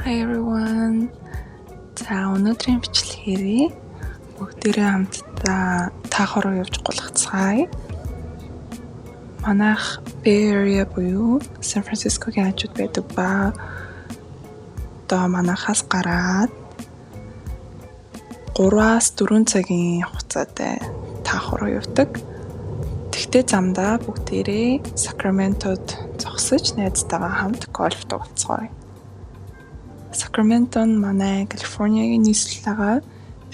Hi everyone. За, өнөөдрийн бичлэгээрээ бүгдээрээ хамтдаа Tahoe руу явж гулгацгаая. Манайх Bay Area буюу San Francisco-гийн хажууд байдаг ба одоо манайхаас гараад 3-аас 4 цагийн хугацаатай Tahoe руу явдаг. Тэгтээ замдаа бүгдээрээ Sacramento-д зогсож найзтайгаа хамт гольф тоглоцгоё. Сакраменто нь манай Калифорниагийн нийслэл байгаа.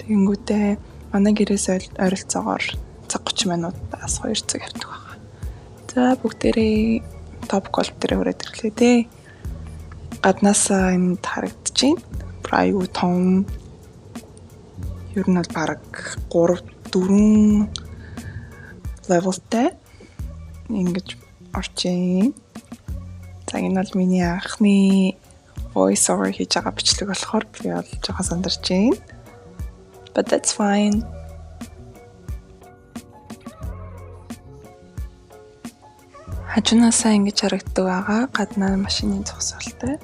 Тэгэнгүүтээ манай гэрээс ойролцоогоор цаг 30 минутаас 2 цаг явдаг байна. За, бүгдээрээ Top Golf дээр хүрээд ирлээ дээ. Гаднаасаа энд харагдаж байна. Бүр аюу том. Ер нь бол бараг 3 4 level-тай ингэж орж. За, энэ бол миний анхны voice over хийж байгаа бичлэг болохоор би бол жоохон сандарч байна. But that's fine. Хажуунаасаа ингэж харагддаг байгаа. Гаднаа машины зогсоолтой.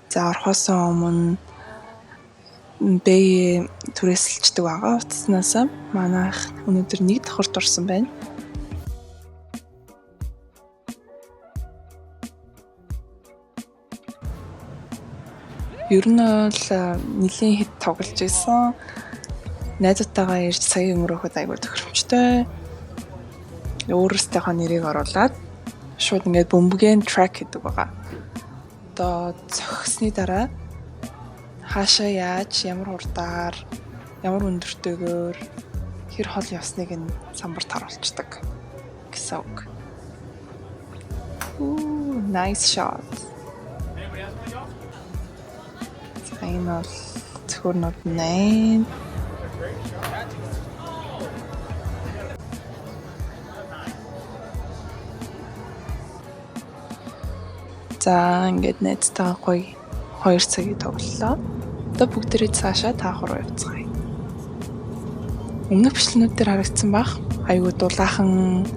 За, орохоосоо өмнө Bay түрээсэлждэг байгаа утаснаас. Манайх өнөөдөр нэг давхарт орсон байна. Ер нь бол нэлийн хэд тоглож исэн. Найзуудтайгаа ирж цагийг өнгөрөөхөд айгүй тохиромжтой. Өөрөөсөө нэрийг оруулаад шууд ингээд бөмбөгийн track гэдэг байгаа. Одоо цохисны дараа хаашаа яаж, ямар хурдаар, ямар өндөртэйгээр, хэр хол явсныг нь самбарт харуулцдаг гэсэн үг. Ooh, nice shot. За, энэ бол цөхөрнүүд нэ. За, ингээд найзтайгаа гоё 2 цагийг тоглолоо. Одоо бүгдээрээ цаашаа Tahoe руу явцгаая. Өмнөх бичлэгнүүд дээр харагдсан бах. Айгүй дулаахан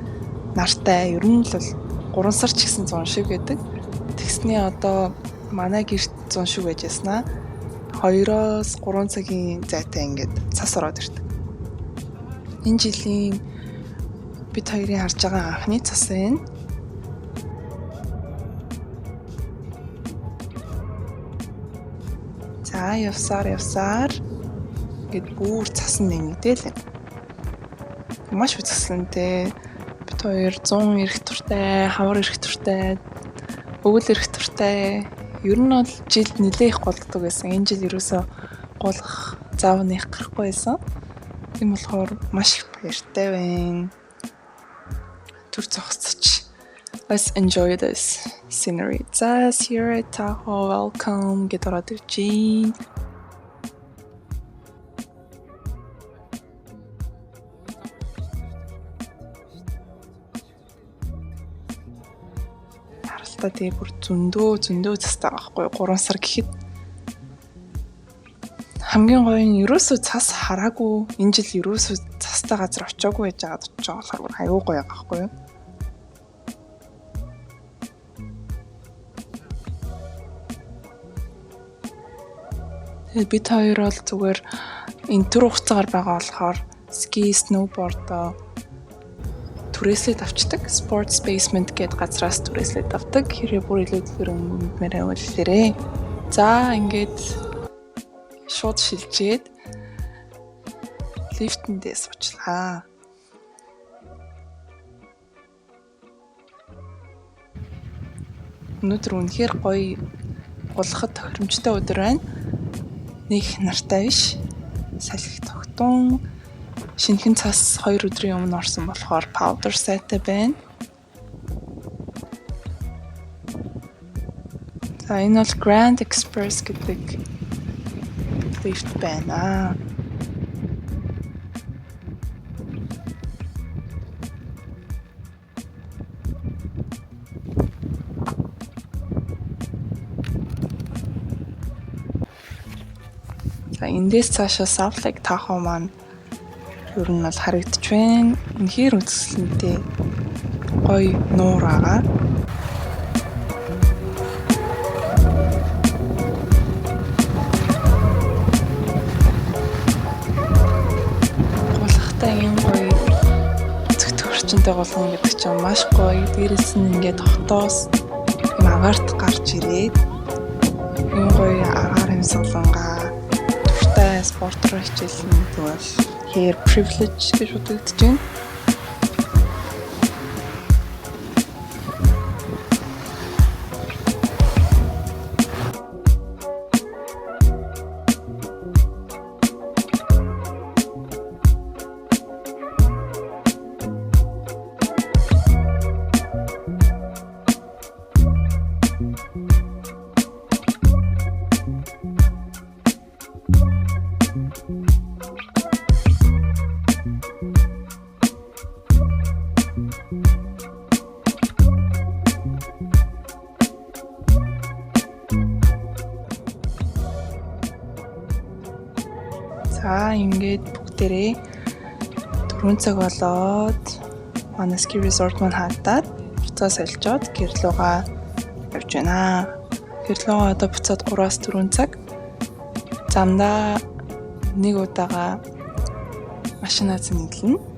нартай, ер нь л бол 3 сар ч гэсэн зун шиг байдаг. Тэгсний одоо манай гэрт зун шиг байж яснаа 2-оос 3 цагийн зайтай ингээд цас ороод ирдэг. Энэ жилийн бид хоёрын харж байгаа анхны цас байна. За, явсаар явсаар ингээд бүр цас нь нэмэгдээл юм. Маш үзэсгэлэнтэй. Бид хоёр 100 ирэх туртай, хавар ирэх туртай, өвөл ирэх туртай. Ер нь бол жилд нэлээ их голддог байсан. Энэ жил ерөөсөө голох зав нэх гарахгүй байсан. Тийм болохоор маш их баяртай байна. Түр зогсож. Let's enjoy this scenery. За, Sierra Tahoe, welcome гэдээ ороод ирж байна. Харалтаа тэгээ бүр зөндөө зөндөө цастай байгаа байхгүй юу? 3 сар гэхэд хамгийн гоё нь ерөөсөө цас хараагүй. Энэ жил ерөөсөө цастай газар очиагүй байж байгаад очиж байгаа болохоор бүр аюу гоё байгаа байхгүй юу? Тэгээд бид хоёр бол зүгээр энэ төр хугацаагаар байгаа болохоор ski, snowboard түрээслээд авчдаг. Sports Basement гээд газраас түрээслээд авдаг. Хэрэг бүр илүү дэлгэр мэдмээр байвал хэлээрэй. За, ингээд шууд шилжээд лифтэндээ суучлаа. Өнөөдөр үнэхээр гоё гулгахад тохиромжтой өдөр байна. Нэг нартай биш. Салхи тогтун. Шинэхэн цас 2 өдрийн өмнө орсон болохоор powder сайтай байна. За, энэ бол Grand Express гэдэг лифт байна. За, эндээс цаашаа South Lake Tahoe маань ер нь бол харагдаж байна. Үнэхээр үзэсгэлэнтэй гоё нуур байгаа. Гулгатай ийм гоё цэгцэг орчинтой гулгана гэдэг чинь маш гоё. Дээрээс нь ингээд хотоос юм агаарт гарч ирээд ийм гоё агаар амьсгалангаа дуртай спорт руу хичээлнэ гэдэг бол hair privilege гэж бодогдож байна. За, ингээд бүгдээрээ 4 цаг болоод манай ski resort маань хаагдаад буцаа солилцоод гэр лүүгээ явж байна. Гэр лүүгээ одоо буцаад 3-аас 4 цаг. Замдаа нэг удаага машинаа цэнэглэнэ.